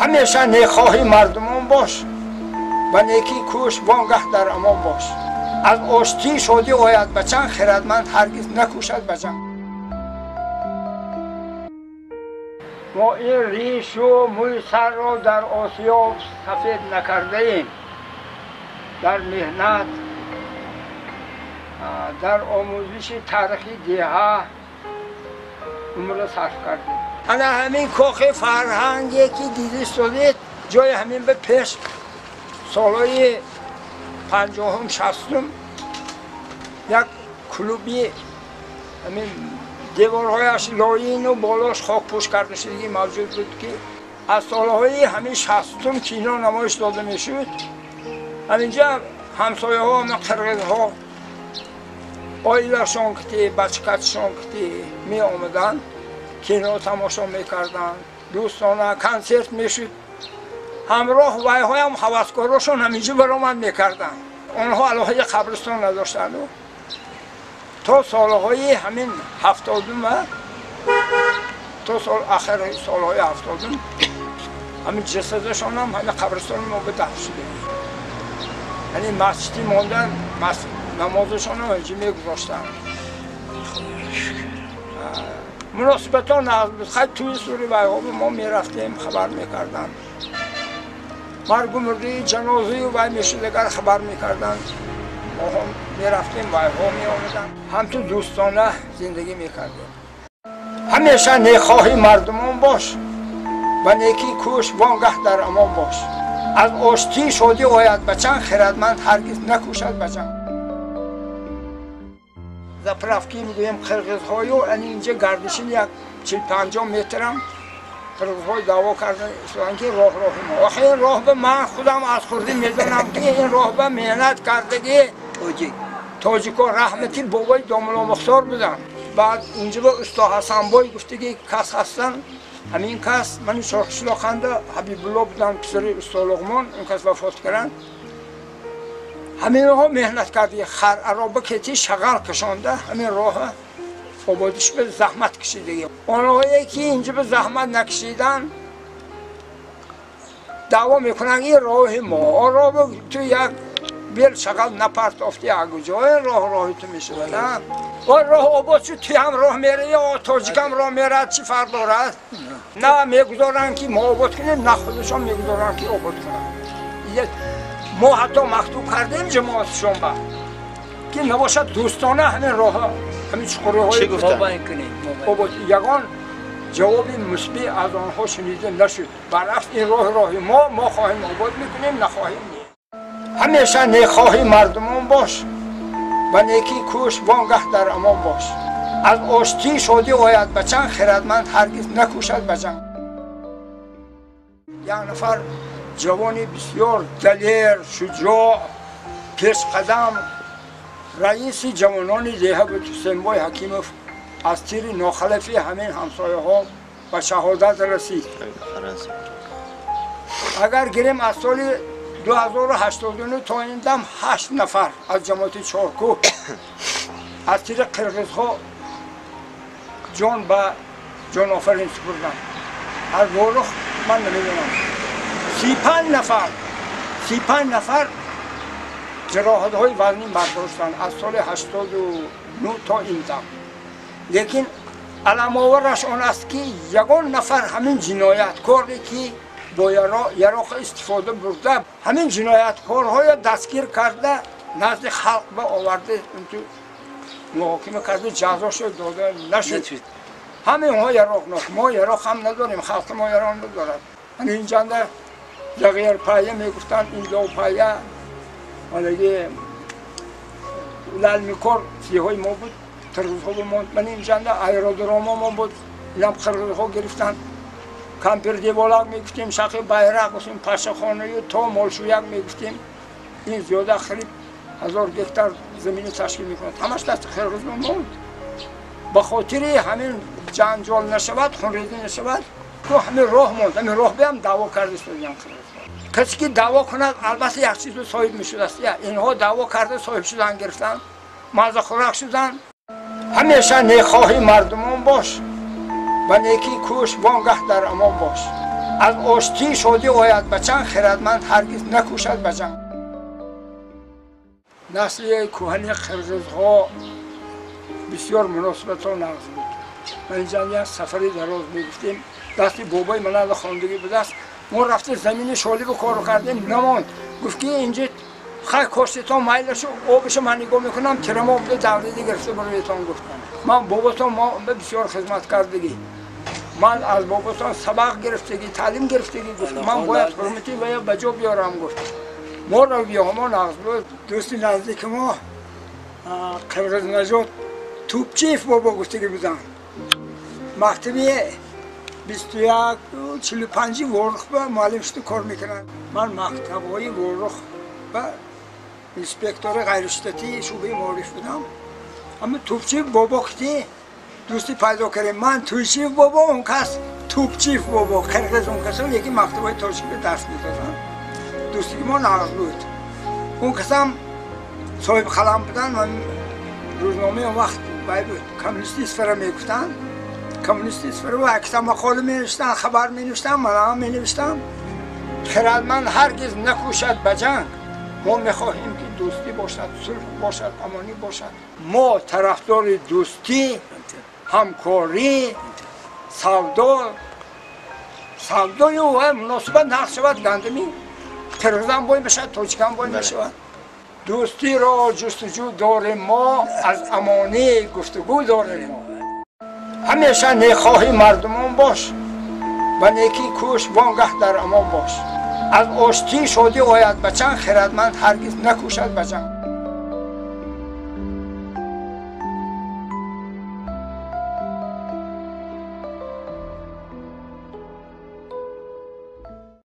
Ҳамеша некхоҳи мардумон бош, ба некӣ кӯш, вонгаҳ дар амон бош. Аз оштӣ шодӣ ояд ба чанг, хирадманд ҳаргиз накӯшад ба ҷанг. Мо ин ришу мӯи сарро дар осиёб сафед накардаем. Дар меҳнат, дар омӯзиши таърихи деҳа умрро сарф кардем. Ана ҳамин кохи фарҳанге ки диди стодед, ҷои ҳамин ба пеш солҳои 50-ум 60-ум як клуби ҳамин деворҳояш лоину болош хокпӯш карда шудагӣ мавҷуд буд, ки аз солҳои ҳамин 60-ум кино намоиш дода мешуд. Ҳаминҷа ҳамсояҳо, қирғизҳо оилашон кити, бачакачашон кити меомаданд, кино тамошо мекарданд, дӯстона консерт мешуд. Ҳамроҳ вайҳоям ҳаваскорошон ҳаминҷо баромад мекарданд. Онҳо алоҳида қабристон надоштанд. То солҳои ҳамин 70-ум, то ахири солҳои 70-ум ҳамин ҷасадашонам ҳамин қабристони мо ба дафн шуда. Яъне масҷиди мондан, намозашонам ҳаминҷо мегузоштанд. Муносибатҳо нағз буд. Хай тӯи сури вайҳо мо мерафтем, хабар мекарданд. Маргу мурдии ҷанозаю вай мешуд, агар хабар мекарданд, мо ҳам мерафтем, вайҳо меомаданд. Ҳамту дӯстона зиндагӣ мекардем. Ҳамеша некхоҳи мардумон бош, ба некӣ кӯш, вонгаҳ дар амон бош. Аз оштӣ шодӣ ояд ба чанг, хирадманд ҳаргиз накӯшад ба ҷанг. Заправки мегӯем қирғизҳою, ани инҷа гардишин як 40-50 метрам қирғизҳо даъво карданд, ки роҳ роҳи мо. Охи ин роҳ ба ман худам аз хурдӣ медонам, ки ин роҳ ба меҳнат кардагӣ тоҷико раҳмати бобои Домулло Мухтор буданд. Баъд инҷа ба усто Ҳасанбой гуфтаги кас ҳастанд. Ҳамин кас мани Шорқишлоқанда Ҳабибулло буданд, писари усто Луғмон, ин кас вафот карданд. Ҳаминҳо меҳнат карди, хар ароба кети шағал кашонда ҳамин роҳа ободиш ба заҳмат кашидагӣ. Онҳое ки инҷа ба заҳмат накашиданд даъво мекунанд ин роҳи мо. Он роҳ ту як бел шағал напартофти, ягу ҷое роҳ роҳи ту мешавад. Он роҳ обод шуд, ту ҳам роҳ меравӣ, тоҷикам роҳ меравад, чӣ фарқ дорад? На мегузоранд ки мо обод кунем, на худашон мегузоранд ки обод кунанд. Мо ҳатто мактуб кардем ҷамоатшон ба ки набошад дӯстона ҳамин роҳа, ҳамин чуқуриҳои обод. Ягон ҷавоби мусбӣ аз онҳо шунида нашуд. Баръакс, ин роҳ роҳи мо, мо хоҳем обод мекунем, нахоҳем не. Ҳамеша некхоҳи мардумон бош, ба некӣ кӯш, вонгаҳ дар амон бош. Аз оштӣ шодӣ ояд ба чанг, хирадманд ҳаргиз накӯшад ба ҷанг. Як нафар ҷавони бисёр далер, шуҷоъ, пешқадам, раиси ҷавонони деҳа буд, Ҳусейнбой Ҳакимов, аз тири нохалафи ҳамин ҳамсояҳо ба шаҳодат расид. Агар гирем аз соли 2089 то ин дам 8 нафар аз ҷамоати Чоркӯҳ аз тири қирғизҳо ҷон ба ҷонофарин супурданд. Аз Ворух ман намедонам, 35 нафар, 35 нафар ҷароҳатҳои вазнин бардоштанд аз соли 89 то ин дам. Лекин аламовараш он аст, ки ягон нафар ҳамин ҷинояткоре ки бо яроқ истифода бурда, ҳамин ҷинояткорҳоя дастгир карда, назди халқ ба оварда, муҳокима карда, ҷазошо дода нашуд. Ҳаминҳо яроқнок, мо яроқ ҳам надорем, халқи мо яроқ надорад. Инҷанда зағирпая мегуфтанд, ин довпая ҳолаги лалмикор сиҳои мо буд, қирғизҳо монд. Ман инҷанда аэродромо мо буд, инам қирғизҳо гирифтанд. Кампирдеволак мегуфтем, шақи байрақ гуфтем, пашахонаю то молшӯяк мегуфтем. Ин зиёда қариб 1000 гектар замини ташкил мекунад. Ҳамаш дасти қирғиз монд. Ба хотири ҳамин ҷанҷол нашавад, хунрезӣ нашавад, ҳамин роҳ монд. Ҳамин роҳ биам даъво карда истодиям қирғизҳо. Касе ки даъво кунад, албатта як чизро соҳиб мешудааст. Инҳо даъво карда соҳиб шудан гирифтанд, мазахӯрак шуданд. Ҳамеша некхоҳи мардумон бош, ба некӣ кӯш, вонгаҳ дар амон бош. Аз оштӣ шодӣ ояд ба чанг, хирадманд ҳаргиз накӯшад ба ҷанг. Насли кӯҳани қирғизҳо бисёр муносибатҳо нағз буд. Ман инҷа як сафари дароз мегуфтем, дасти бобои манала хондагӣ будааст. Мо рафта замини шолибу кор кардем, намонд. Гуфт ки инҷа хай коштетон майлашу обишу ман нигоҳ мекунам, тирамо буда давриди гирифта бароятон гуфт. Ман боботон мо бисёр хизмат кардагӣ. Ман аз боботон сабақ гирифтагӣ, таълим гирифтагӣ гуфт. Ман бояд ҳурмати вая ба ҷо биёрам гуфт. Мо равияҳо нағз буд. Дӯсти наздики мо Қирғизнажод Тупчиев бобо гуфтагӣ буданд. Мактаби 2145 Ворух ба муаллим шуда кор мекунанд. Ман мактабҳои Ворух ба инспектори ғайриштатии шӯъбаи маориф будам. Аммо Тупчиев бобо ки дӯстӣ пайдо кардем. Ман Туйчиев бобо, он кас Тупчиев бобо, қирғиз он касо, лекин мактабҳои тоҷикӣ дарс медоданд. Дӯстии мо нағз буд. Он касам соҳиби қалам буданд. Ман рӯзномаи он вақт бай буд, коммунисти сфера мегуфтанд. Коммунисти сфера ва акса мақола менавиштанд, хабар менавиштанд, манам менавиштам. Хирадманд ҳаргиз накӯшад ба ҷанг. Мо мехоҳем ки дӯстӣ бошад, сулҳ бошад, амонӣ бошад. Мо тарафдори дӯстӣ, ҳамкорӣ, савдо, савдою ва муносибат нағз шавад, гандами қирғизам бой мешавад, тоҷикам бой мешавад. Дӯстиро ҷустуҷӯ дорем мо, аз амонӣ гуфтугӯ дорем мо. Ҳамеша нехоҳи мардумон бош, ба некӣ кӯш, вонгаҳ дар амон бош. Аз оштӣ шодӣ ояд ба чанг, хирадманд ҳаргиз накӯшад ба ҷанг.